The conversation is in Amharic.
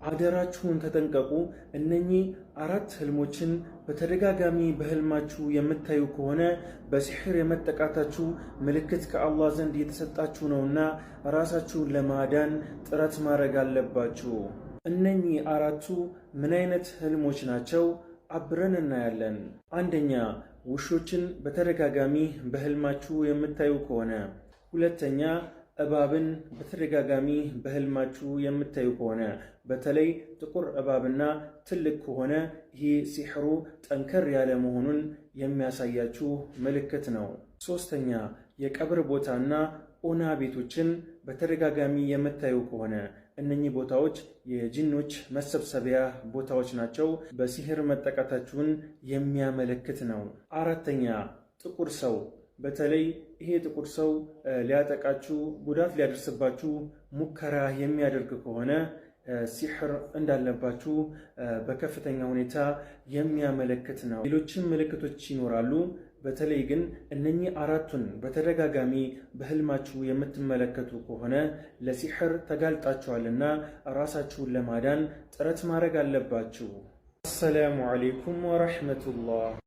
አደራችሁን ተጠንቀቁ። እነኚህ አራት ህልሞችን በተደጋጋሚ በህልማችሁ የምታዩ ከሆነ በሲሕር የመጠቃታችሁ ምልክት ከአላህ ዘንድ የተሰጣችሁ ነውና ራሳችሁን ለማዳን ጥረት ማድረግ አለባችሁ። እነኚህ አራቱ ምን አይነት ህልሞች ናቸው? አብረን እናያለን። አንደኛ፣ ውሾችን በተደጋጋሚ በህልማችሁ የምታዩ ከሆነ። ሁለተኛ፣ እባብን በተደጋጋሚ በህልማችሁ የምታዩ ከሆነ፣ በተለይ ጥቁር እባብና ትልቅ ከሆነ ይህ ሲሕሩ ጠንከር ያለ መሆኑን የሚያሳያችሁ ምልክት ነው። ሶስተኛ፣ የቀብር ቦታና ኦና ቤቶችን በተደጋጋሚ የምታዩ ከሆነ እነኚህ ቦታዎች የጂኖች መሰብሰቢያ ቦታዎች ናቸው። በሲህር መጠቃታችሁን የሚያመለክት ነው። አራተኛ፣ ጥቁር ሰው፣ በተለይ ይሄ ጥቁር ሰው ሊያጠቃችሁ፣ ጉዳት ሊያደርስባችሁ ሙከራ የሚያደርግ ከሆነ ሲሕር እንዳለባችሁ በከፍተኛ ሁኔታ የሚያመለክት ነው። ሌሎችም ምልክቶች ይኖራሉ። በተለይ ግን እነኚህ አራቱን በተደጋጋሚ በህልማችሁ የምትመለከቱ ከሆነ ለሲሕር ተጋልጣችኋልና ራሳችሁን ለማዳን ጥረት ማድረግ አለባችሁ። አሰላሙ ዓለይኩም ወረሕመቱላህ።